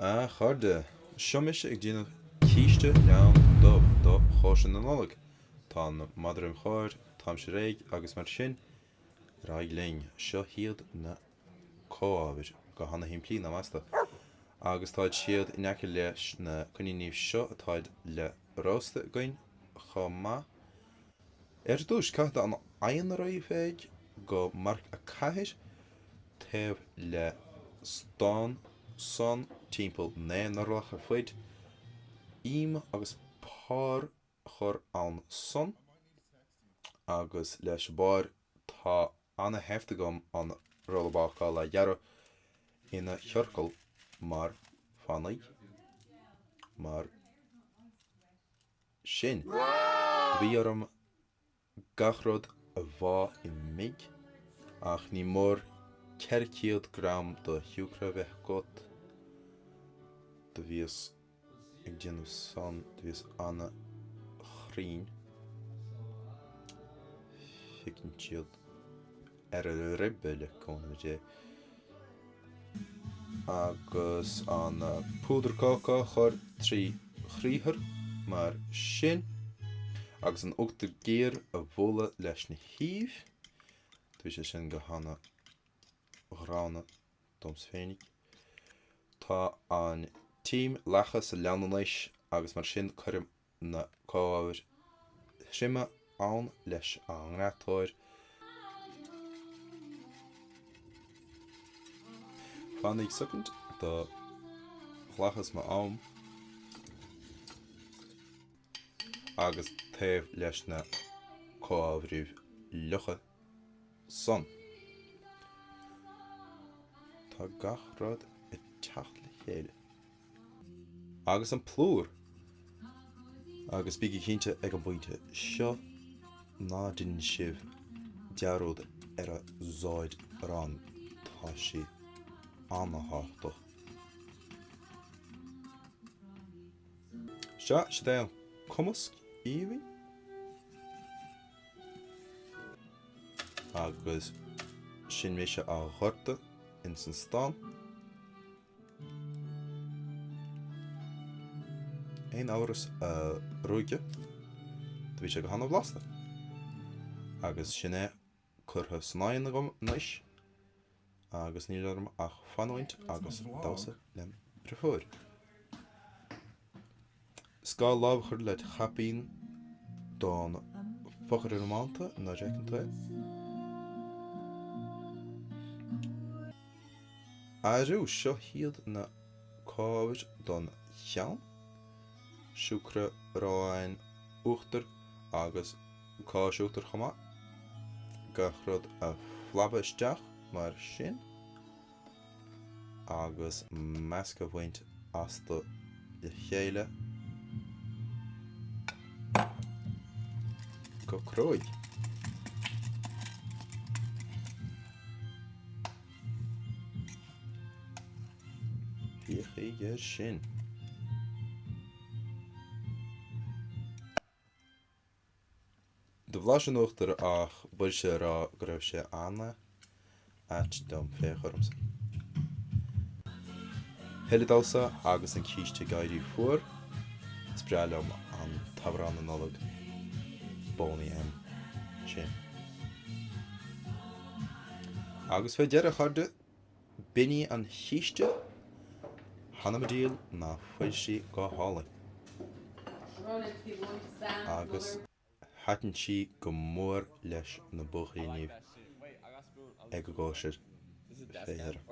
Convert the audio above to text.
A chairde, seo mise ag déanamh císte leann dubh do chóisir na Nollag. Tá an madra im chomhair, táimse réidh agus mar sin, ar aghaidh linn. Seo hiad na comhábhair, go hana-shimplí, nach measta? Agus táid siad in aice leis na coiníníbh seo atáid le róstadh againn chomh maith. Ar dtúis, caithfead an oigheann a rith go marc 4. taobh le stán san timpeall 9 n-orlach ar fuid, im agus pár a chur ann san, agus leis an bpár tá ana-sheift agam an rolla bácála a ghearradh ina chiorcal mar fanaigh mar sin. Do bhí orm gach rud a bhá i mbig, ach ní mór 400 gram de shiúcra a bheith agat. Do bhíos ag déanamh san, do bhíos ana-chruinn. Feiceann siad ar a ribe le cúnamh Dé. Agus an púdar cócó a chur trí chriathar mar sin. Agus an uachtar géar a bhualadh leis na huibh. Do bhí sé sin go hana ghránna domsa féinig. Tá an t-im leagtha sa leann anois agus mar sin cuirim na comhábhair thrioma ann leis an ngratóir. Fanaigh soicind, do ghlacas m'am agus taobh leis na comhábhairibh fhliucha san. Tá gach rud ag teacht le chéile. Agus an plúr! Agus bígí cinnte ag an bpointe seo ná déanann sibh dearúd ar an záid aráin, tá sí ana-thábhachtach. Sea, siod é an cumasc aoibhinn. Agus sin mise á dhoirteadh ins an stán. Aon amhras a ruaige, do bhí sé go hana-bhlasta. Agus sin é curtha san oigheann agam anois agus níl orm ach fanúint agus damhsa lem dhriofúr. Is gá lámh a chur led chaipín don fochair fhoirmeálta nuair a fheiceann tú é. Airiú, seo hiad na comhábhair don cheann, siúcra, arán, uachtar agus cáis uachtair chomh maith. Gach rud a phlabadh isteach mar sin. agus meascadh a bhaint astu le chéile go cruaidh. Féachaigí air sin. Do bhlais an uachtar ach b'fhuilse a rá go raibh sé ana-ait dom, féach ormsa. Thuilleadh damhsa agus an císte ag éirí fuar. Is breá liom an t-amhrán na Nollag Boney M sin. Agus fé dheireadh, a chairde, b'in í an chíste. Th'anam 'mo dhiail ná fuil sí go hálainn. Agus. Thaitin sí go mór leis na buachaillíníbh ag an gcóisir fé dheireadh.